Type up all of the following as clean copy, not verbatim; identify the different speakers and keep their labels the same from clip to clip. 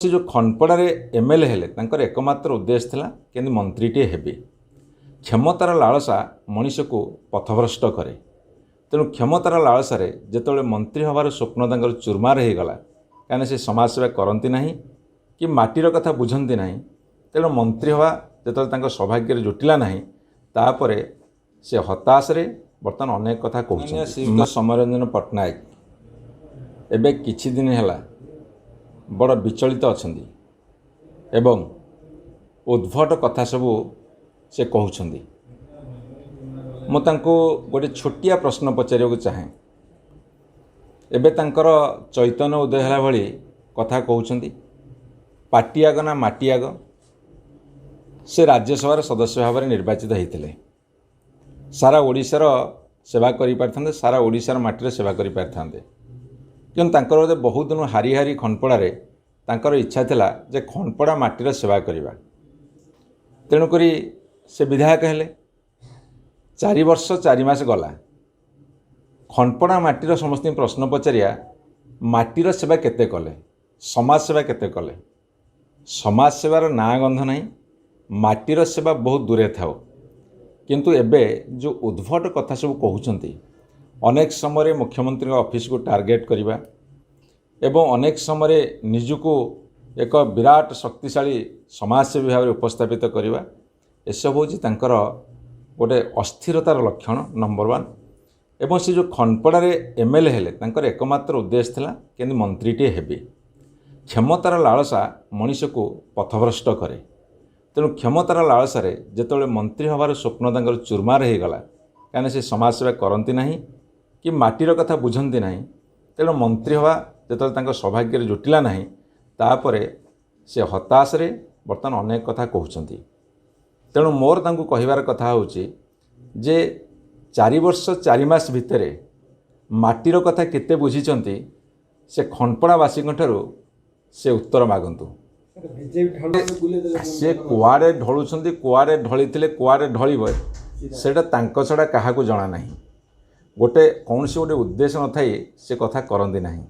Speaker 1: ସେ ଯେଉଁ ଖଣ୍ଡପଡ଼ାରେ ଏମଏଲଏ ହେଲେ, ତାଙ୍କର ଏକମାତ୍ର ଉଦ୍ଦେଶ୍ୟ ଥିଲା କେମିତି ମନ୍ତ୍ରୀଟିଏ ହେବେ। କ୍ଷମତାର ଲାଳସା ମଣିଷକୁ ପଥଭ୍ରଷ୍ଟ କରେ। ତେଣୁ କ୍ଷମତାର ଲାଳସାରେ ଯେତେବେଳେ ମନ୍ତ୍ରୀ ହେବାର ସ୍ୱପ୍ନ ତାଙ୍କର ଚୁରମାର ହୋଇଗଲା, କାହିଁକିନା ସେ ସମାଜସେବା କରନ୍ତି ନାହିଁ କି ମାଟିର କଥା ବୁଝନ୍ତି ନାହିଁ, ତେଣୁ ମନ୍ତ୍ରୀ ହେବା ଯେତେବେଳେ ତାଙ୍କ ସୌଭାଗ୍ୟରେ ଜୁଟିଲା ନାହିଁ, ତାପରେ ସେ ହତାଶରେ ବର୍ତ୍ତମାନ ଅନେକ କଥା କହୁଛନ୍ତି। ଶ୍ରୀଯୁକ୍ତ ସୌମ୍ୟରଞ୍ଜନ ପଟ୍ଟନାୟକ ଏବେ କିଛି ଦିନ ହେଲା ବଡ଼ ବିଚଳିତ ଅଛନ୍ତି ଏବଂ ଉଦ୍ଭଟ କଥା ସବୁ ସେ କହୁଛନ୍ତି। ମୁଁ ତାଙ୍କୁ ଗୋଟେ ଛୋଟିଆ ପ୍ରଶ୍ନ ପଚାରିବାକୁ ଚାହେଁ। ଏବେ ତାଙ୍କର ଚୈତନ୍ୟ ଉଦୟ ହେଲା ଭଳି କଥା କହୁଛନ୍ତି, ପାର୍ଟି ଆଗ ନା ମାଟି ଆଗ? ସେ ରାଜ୍ୟସଭାର ସଦସ୍ୟ ଭାବରେ ନିର୍ବାଚିତ ହୋଇଥିଲେ, ସାରା ଓଡ଼ିଶାର ସେବା କରିପାରିଥାନ୍ତେ, ସାରା ଓଡ଼ିଶାର ମାଟିର ସେବା କରିପାରିଥାନ୍ତେ। କିନ୍ତୁ ତାଙ୍କର ବୋଧେ ବହୁତ ଦିନ ହାରି ହାରି ଖଣ୍ଡପଡ଼ାରେ ତାଙ୍କର ଇଚ୍ଛା ଥିଲା ଯେ ଖଣ୍ଡପଡ଼ା ମାଟିର ସେବା କରିବା। ତେଣୁକରି ସେ ବିଧାୟକ ହେଲେ। 4 ବର୍ଷ 4 ମାସ ଗଲା। ଖଣ୍ଡପଡ଼ା ମାଟିର ସମସ୍ତଙ୍କୁ ପ୍ରଶ୍ନ ପଚାରିବା, ମାଟିର ସେବା କେତେ କଲେ? ସମାଜ ସେବା କେତେ କଲେ? ସମାଜ ସେବାର ନାଁ ଗନ୍ଧ ନାହିଁ, ମାଟିର ସେବା ବହୁତ ଦୂରେ ଥାଉ। କିନ୍ତୁ ଏବେ ଯେଉଁ ଉଦ୍ଭଟ କଥା ସବୁ କହୁଛନ୍ତି, ଅନେକ ସମୟରେ ମୁଖ୍ୟମନ୍ତ୍ରୀଙ୍କ ଅଫିସକୁ ଟାର୍ଗେଟ୍ କରିବା ଏବଂ ଅନେକ ସମୟରେ ନିଜକୁ ଏକ ବିରାଟ ଶକ୍ତିଶାଳୀ ସମାଜସେବୀ ଭାବରେ ଉପସ୍ଥାପିତ କରିବା, ଏସବୁ ହେଉଛି ତାଙ୍କର ଗୋଟେ ଅସ୍ଥିରତାର ଲକ୍ଷଣ, ନମ୍ବର ୱାନ୍। ଏବଂ ସେ ଯେଉଁ ଖଣ୍ଡପଡ଼ାରେ ଏମଏଲଏ ହେଲେ, ତାଙ୍କର ଏକମାତ୍ର ଉଦ୍ଦେଶ୍ୟ ଥିଲା କେମିତି ମନ୍ତ୍ରୀଟିଏ ହେବେ। କ୍ଷମତାର ଲାଳସା ମଣିଷକୁ ପଥଭ୍ରଷ୍ଟ କରେ। ତେଣୁ କ୍ଷମତାର ଲାଳସାରେ ଯେତେବେଳେ ମନ୍ତ୍ରୀ ହେବାର ସ୍ୱପ୍ନ ତାଙ୍କର ଚୁରମାର ହୋଇଗଲା, କାହିଁକିନା ସେ ସମାଜସେବା କରନ୍ତି ନାହିଁ କି ମାଟିର କଥା ବୁଝନ୍ତି ନାହିଁ, ତେଣୁ ମନ୍ତ୍ରୀ ହେବା ଯେତେବେଳେ ତାଙ୍କ ସୌଭାଗ୍ୟରେ ଜୁଟିଲା ନାହିଁ, ତାପରେ ସେ ହତାଶରେ ବର୍ତ୍ତମାନ ଅନେକ କଥା କହୁଛନ୍ତି। ତେଣୁ ମୋର ତାଙ୍କୁ କହିବାର କଥା ହେଉଛି ଯେ 4 ବର୍ଷ 4 ମାସ ଭିତରେ ମାଟିର କଥା କେତେ ବୁଝିଛନ୍ତି, ସେ ଖଣ୍ଡପଡ଼ାବାସୀଙ୍କ ଠାରୁ ସେ ଉତ୍ତର ମାଗନ୍ତୁ।
Speaker 2: ବିଜେପି ଢଳ ବୁଲେଇ ଦେଲେ।
Speaker 1: ସେ କୁଆଡ଼େ ଢଳୁଛନ୍ତି, କୁଆଡ଼େ ଢଳିଥିଲେ, କୁଆଡ଼େ ଢଳିବ, ସେଇଟା ତାଙ୍କ ଛଡ଼ା କାହାକୁ ଜଣା ନାହିଁ। ଗୋଟେ କୌଣସି ଗୋଟେ ଉଦ୍ଦେଶ୍ୟ ନଥାଇ ସେ କଥା କରନ୍ତି ନାହିଁ।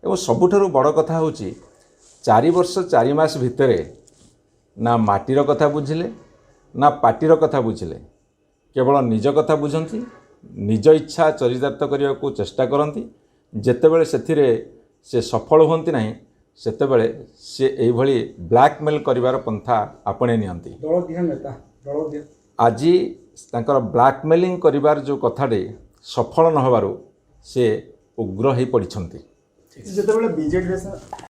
Speaker 1: ଏବଂ ସବୁଠାରୁ ବଡ଼ କଥା ହେଉଛି, 4 ବର୍ଷ 4 ମାସ ଭିତରେ ନା ମାଟିର କଥା ବୁଝିଲେ, ନା ପାର୍ଟିର କଥା ବୁଝିଲେ। କେବଳ ନିଜ କଥା ବୁଝନ୍ତି, ନିଜ ଇଚ୍ଛା ଚରିତାର୍ଥ କରିବାକୁ ଚେଷ୍ଟା କରନ୍ତି। ଯେତେବେଳେ ସେଥିରେ ସେ ସଫଳ ହୁଅନ୍ତି ନାହିଁ, ସେତେବେଳେ ସେ ଏଇଭଳି ବ୍ଲାକମେଲ୍ କରିବାର ପନ୍ଥା ଆପଣେଇ ନିଅନ୍ତି।
Speaker 2: ଦଳ ଦିଆ ନେତା, ଦଳ ଦିଆ।
Speaker 1: ଆଜି ତାଙ୍କର ବ୍ଲାକମେଲିଂ କରିବାର ଯେଉଁ କଥାଟି ସଫଳ ନ ହେବାରୁ ସେ ଉଗ୍ର ହୋଇପଡ଼ିଛନ୍ତି।
Speaker 2: ଯେତେବେଳେ ବିଜେଡିରେ